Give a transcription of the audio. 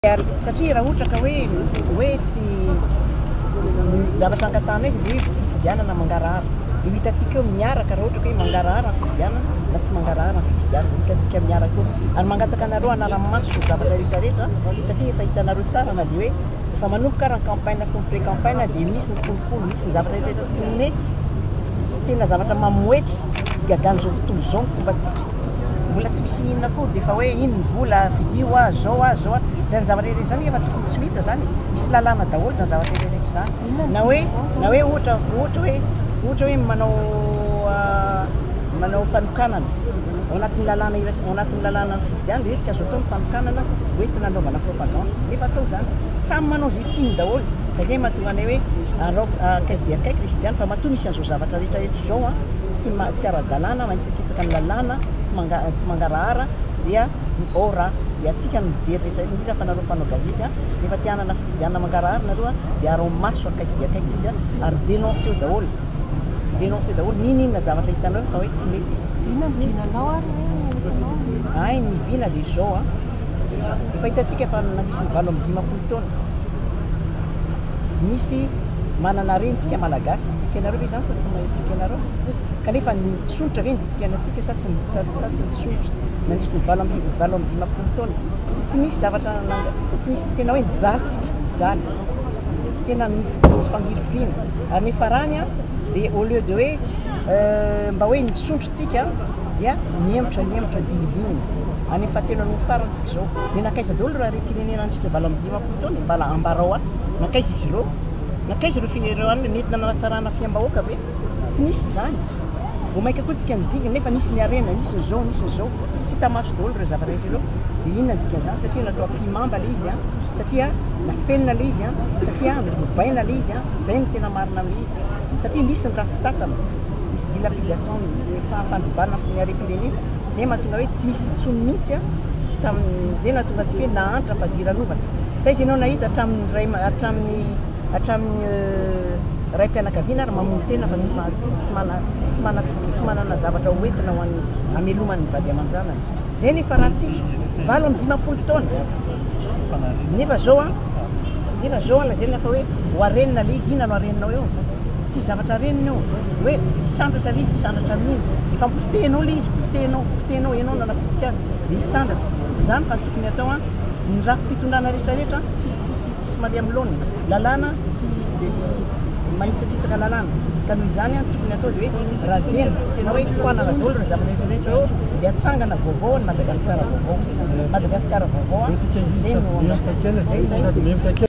Ary satria raha ohatra ka hoe hoe tsy ny zavatra angatahanay izy dia hoe fifidianana mangarahara. Dia ho hitantsika eo miaraka raha ohatra ka hoe mangarahara ny fifidianana na tsy mangarahara ny fifidianana. Ho hitantsika miaraka eo. Ary mangataka anareo hanara-maso ny zavatra rehetra rehetra satria efa hitanareo tsara na dia hoe efa manomboka ary ny campagne sy ny pré-campagne dia misy ny kolikoly, misy ny zavatra rehetra rehetra tsy mety. Tena zavatra mamoetra, igagan'izao tontolo izao ny fombantsika. Mbola tsy misy n'inona akory dia efa hoe iny ny vola, fidio aho, zao aho, zao aho. Izany zavatra rehetra izany efa tokony tsy ho hita izany e. Misy lalàna daholo izany zavatra rehetra izany. Na hoe na hoe ohatra ohatra hoe ohatra hoe manao manao fanokanana ao anatin'ny lalàna iraisana ao anatin'ny lalàna ny fifidianana dia hoe tsy azo atao ny fanokanana hoentina anaovana propagande. Nefa atao izany. Samy manao izay tiany daholo. Ka izay mahatonga anay hoe arao akaiky dia akaiky ny fifidianana fa matoa misy an'izao zavatra rehetra rehetra izao an, tsy tsy ara-dalàna, manitsakitsaka ny lalàna, tsy manga tsy mangarahara dia ny ao raha dia antsika no mijery rehetra rehetra indrindra fa nareo mpanao gazety an, rehefa te hanana fifidianana mangarahara nareo an dia araho maso akaiky dia akaiky izy an ary dénonceo daholo, dénonceo daholo n'inon'inona zavatra hitanareo fa hoe tsy mety. Inona ny vinanao ary hoe hitanao? Hay ny vina dia izao an, efa hitantsika fa nandritry ny 58 taona misy manana reny tsika malagasy, ekenareo ve izany sa tsy tsy ekenareo? Kanefa nisondrotra ve ny vidim-piainantsika sa tsy sa sa tsy nisondrotra nandritry ny 58 taona? Tsy nisy zavatra nanga tsy nisy tena hoe nijaly tsika, nijaly. Tena nisy nisy fangirifiriana. Ary ny farany an, dia au lieu de hoe mba hoe nisondrotra tsika dia nihemotra nihemotra nidingidingina. Any amin'ny fahatelo any amin'ny farany tsika izao. Dia nankaiza daholo ireo harem-pirenena nandritry ny 58 taona e? Mba ambarao ahy, nankaiza izy ireo? Nankaiza ireo fi ireo any nentina nanatsarana fiaim-bahoaka ve? Tsy nisy izany. Vao mainka koa tsika nidingana nefa nisy ny harena, nisy ny zao, nisy ny zao. Tsy hita maso daholo ireo zavatra rehetra ireo. Dia inona ny dikan'izany? Satria natao ampihimamba ilay izy an, satria nafenina ilay izy an, satria norobaina ilay izy an, izay no tena marina amin'ilay izy. Satria nisy ny ratsy tantana, nisy dilapidation, ny fandrobana ny harem-pirenena. Izay mahatonga hoe tsy misy intsony mihitsy an, tamin'izay nahatonga antsika hoe nahantra fadiranovana. Taiza ianao nahita hatramin'ny ray hatramin'ny hatramin'ny raim-pianakaviana ary mamono tena fa tsy tsy mana tsy mana tsy manana zavatra ho entina ho an'ny hamelomany ny vady aman-janany. Izay no efa ratsika. 58 taona. Nefa zao an, nefa zao an lazaina fa hoe ho arenina le izy, inona no areninao eo? Tsisy zavatra arenina eo. Hoe hisandratra le izy, hisandratra amin'inona? Efa potehinao le izy, potehinao, potehinao, ianao nanapotika azy dia hisandratra. Tsy izany fa ny tokony hatao an, ny rafi-pitondrana rehetra rehetra tsy tsisy Tsisy mandeha amin'ny laoniny. Lalàna tsy tsy manitsakitsaka lalàna. Ka noho izany an, tokony atao dia hoe razena, tena hoe foanana daholo ireo zavatra rehetra rehetra ireo dia atsangana vaovao ny Madagasikara vaovao. Madagasikara vaovao an, izay no angatahana.